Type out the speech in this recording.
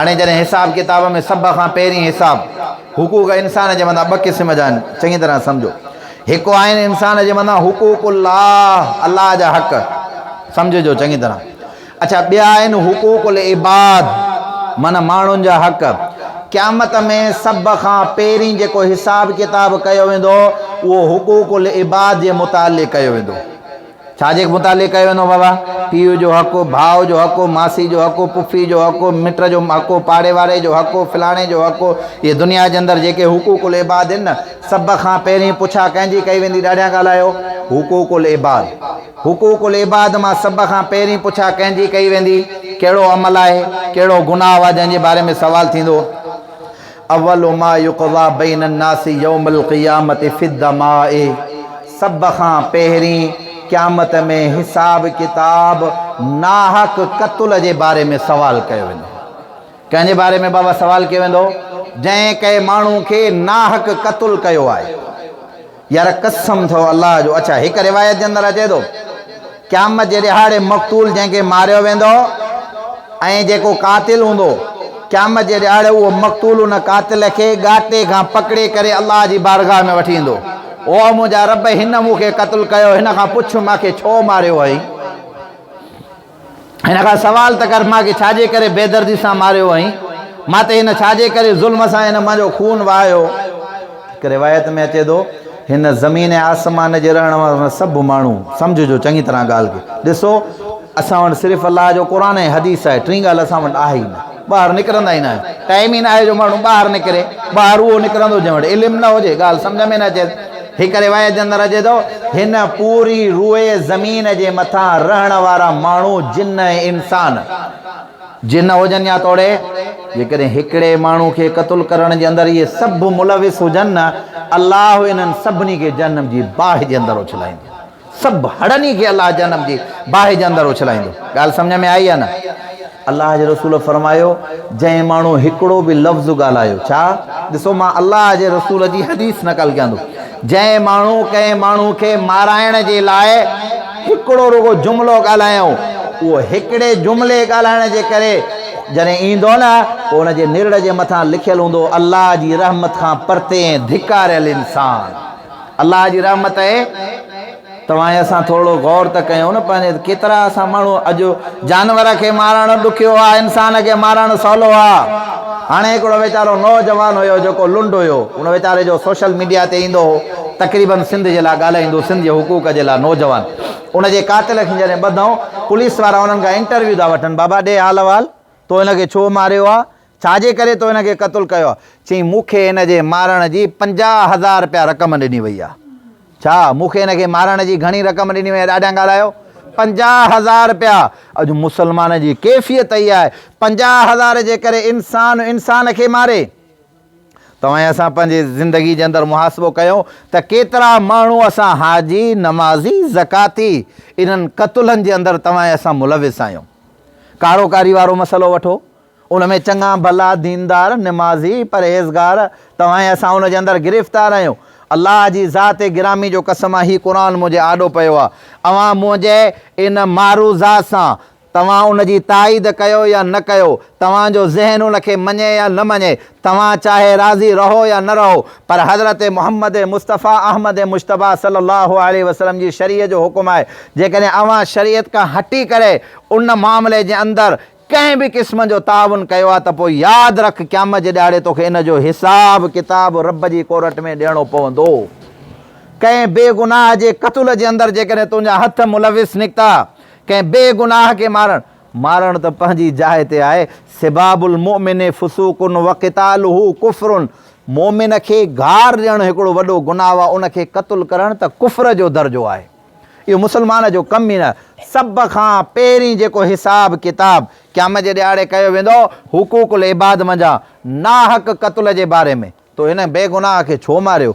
هاڻي جڏهن حساب ڪتاب ۾ سڀ کان پهرين حساب حقوق انسان جي مٿان ٻه قسم جا آهن چڱي طرح سمجهو هڪ آهن انسان جي مٿان حقوق الله الله جا حق سمجهجو چڱي طرح اڇا ٻيا آهن حقوق العباد معنی ماڻهن جا حق قيامت ۾ سڀ کان پهرين جيڪو حساب ڪتاب ڪيو ويندو اهو حقوق العباد جي متعلق ڪيو ويندو ڇا جي متعلق ڪيو ويندو بابا؟ پيء جو حق، ڀاء جو حق، ماسي جو حق، پڦي جو حق، مٽ جو حق، پاڙي واري جو حق، فلاڻي جو حق، اهي دنيا جي اندر جيڪي حقوق العباد آهن نه، سڀ کان پهرين پڇا ڪنهن جي ڪئي ويندي ڏاڍيان ڳالهايو؟ حقوق العباد. حقوق العباد مان سڀ کان پهرين پڇا ڪنهن جي ڪئي ويندي؟ ڪهڙو عمل آهي؟ ڪهڙو گناهه آهي جنهن جي باري ۾ سوال ٿيندو؟ اول ما يقضي بين الناس يوم القيامة في الدماء سڀ کان پهرين قيامت ۾ حساب ڪتاب ناحق قتل جي باري ۾ سوال ڪيو ويندو. ڪنهن جي باري ۾ بابا سوال ڪيو ويندو؟ جنهن ڪنهن ماڻهو کي ناحق قتل ڪيو آهي. يار قسم ٿو الله جو اڇا هڪ روايت جي اندر اچي ٿو قيامت جي ڏهاڙي مقتول جنهن کي ماريو ويندو ۽ جيڪو قاتل هوندو قيامت جي ڏهاڙي اهو مقتول ان قاتل کي ڳاٽي کان پڪڙي ڪري الله جي بارگاهه ۾ وٺي ايندو او منهنجا رب هن مون کي قتل ڪيو هن کان پڇ مان کي ڇو ماريو اهي هن کان سوال ته ڪر مان کي ڇا جي ڪري بيدردي سان ماريو هئين؟ مان تي هن ڇا جي ڪري ظلم سان هن منهنجو خون وهايو؟ هڪ روايت ۾ اچي ٿو، هن زمين ۽ آسمان جي رهڻ وارا سڀ ماڻهو، سمجهجو چڱي طرح ڳالهه کي، ڏسو اسان وٽ صرف الله جو قرآن ۽ حديث آهي، ٽين ڳالهه اسان وٽ آهي ئي نه، ٻاهر نڪرندا ئي نه آهيون، ٽائيم ئي نه آهي جو ماڻهو ٻاهر نڪري، ٻاهر اهو نڪرندو جنهن وٽ علم نه هجي، ڳالهه سمجهه ۾ نه اچيس. هڪ روايت جي اندر اچي ٿو، هن پوري روئي زمين جي مٿان رهڻ وارا ماڻهو جن ۽ انسان، جن هجن يا توڙي جيڪڏهن هڪڙي ماڻهو کي قتل ڪرڻ جي اندر اهي سڀ ملوث هجن نه، الله انهن سڀني کي جهنم جي باهه جي اندر اڇلائيندو. سڀ هڙني کي الله جهنم جي باهه جي اندر اڇلائيندو. ڳالهه سمجهه ۾ آئي يا نه؟ الله جي رسول فرمايو، جنهن ماڻهو هڪڙو به لفظ ڳالهايو، ڇا؟ ڏسو مان الله جي رسول جي حديث نقل ڪيان ٿو، جنهن ماڻهو ڪنهن ماڻهو کي مارائڻ جي لاء هڪڙو رڳو جملو ڳالهايائون، اهو هڪڙي جملي ڳالهائڻ جي ڪري جڏهن ايندو نه، پوء ان جي نرڙ جي مٿان لکيل هوندو، الله جي رحمت کان پرتي ۽ ڌڪاريل انسان. الله جي رحمت اهي توهان ۽ اسان ٿورڙو غور ته ڪيون نه پنهنجي ڪيترا اسان ماڻهو اڄ جانور کي مارڻ ڏکيو آ انسان کي مارڻ سولو آ هاڻي هڪڙو ويچارو نوجوان هيو جيڪو لنڊ هيو ان ويچاري جو سوشل ميڊيا تي ايندو هو تقريبن سنڌ جي لاء ڳالهائيندو سنڌ جي حقوق جي لاء نوجوان ان جي قاتل کي جڏهن ٻڌائون پوليس وارا انهن کان انٽرويو ٿا وٺن بابا ڏي حال احوال تو هن کي ڇو ماريو آ ڇا جي ڪري تو هن کي قتل ڪيو آهي؟ چيائين، مون کي هن جي مارڻ جي 50,000 رپيا رقم ڏني وئي آهي. ڇا، مون کي هن کي مارڻ جي گهڻي رقم ڏني وئي آهي؟ ڏاڍيان ڳالهايو، 50,000 رپيا! اڄ مسلمان جي ڪيفيت اها آهي، 50,000 جي ڪري انسان انسان کي ماري. توهان ۽ اسان پنهنجي زندگي جي اندر محاسبو ڪيون ته ڪيترا ماڻهو اسان حاجي، نمازي، زڪواتي انهن قتلن جي اندر توهان ۽ اسان ملوث آهيون. ڪارو ڪاري وارو مسئلو وٺو. ان ۾ چڱا ڀلا ديندار، نمازي، پرهيزگار، توهان ۽ اسان ان جي اندر گرفتار آهيون. الله جي ذات گرامي جو قسم آهي هي قرآن منهنجي آڏو پيو آهي. اوهان منهنجي ان معروضات سان توهان ان جي تائيد ڪيو يا نه ڪيو، توهان جو ذهن ان کي مڃي يا نه مڃي، توهان چاهي راضي رهو يا نه رهو، پر حضرت محمد مصطفيٰ احمد مجتبيٰ صلّي الله عليه وسلّم جي شريعت جو حڪم آهي، جيڪڏهن اوهان شريعت کان هٽي ڪري ان معاملي جي اندر ڪنهن به قسم جو تعاون ڪيو آهي ته پوء ياد رک قيامت جي ڏهاڙي توکي ان جو حساب ڪتاب رب جي ڪورٽ ۾ ڏيڻو پوندو. ڪنهن بي گناهه جي قتل جي اندر جيڪڏهن تنهنجا هٿ ملوث نڪتا، ڪنهن بي گناهه کي مارڻ، مارڻ ته پنهنجي جاء تي آهي، سباب المؤمن فسوق وقتاله ڪفر، مؤمن کي گار ڏيڻ هڪڙو وڏو گناهه آهي، ان کي قتل ڪرڻ ته ڪفر جو درجو آهي. اهو مسلمان جو ڪم ئي نه. سڀ کان پهرين جيڪو حساب ڪتاب قيامت جي ڏهاڙي ڪيو ويندو حقوق العباد منجهان ناحق قتل جي باري ۾ تو هن بيگناهه کي ڇو ماريو؟